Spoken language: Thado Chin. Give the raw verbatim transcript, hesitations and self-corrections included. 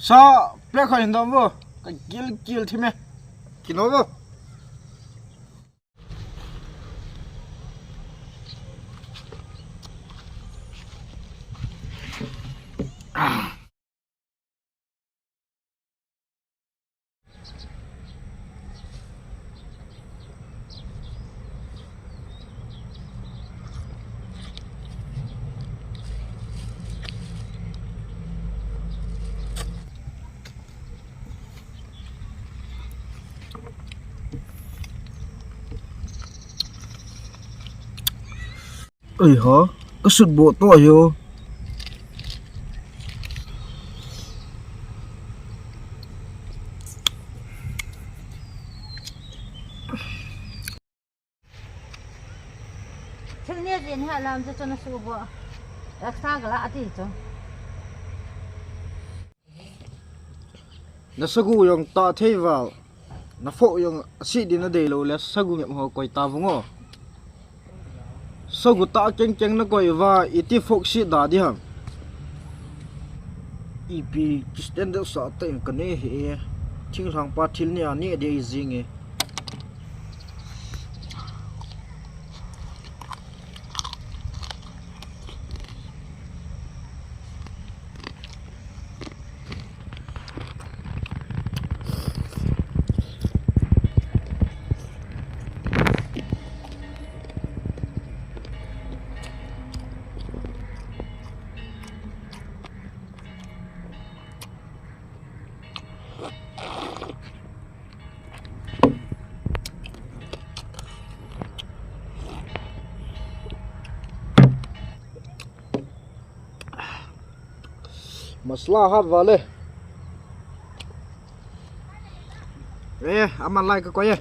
Sa plate khat hin dam vo. Ka gil gil thim e. Kino vo. Oi ho, ka sut bo to yo. Thil ne jin ha lam chu chu na su bo. Extra gala ati chu. Na sagu jong ta thei val. Na phoh jong asi din na dei lo le sagu ngep ho koi ta vung o. Sagu ta keng keng na koi va iti phoh si da di ham. Ipi Christian de sa ta in ka ne he. Thinglhang pa thil ne a ne de i jing e. Masala hat vale. Eh, ama lai ka koi e.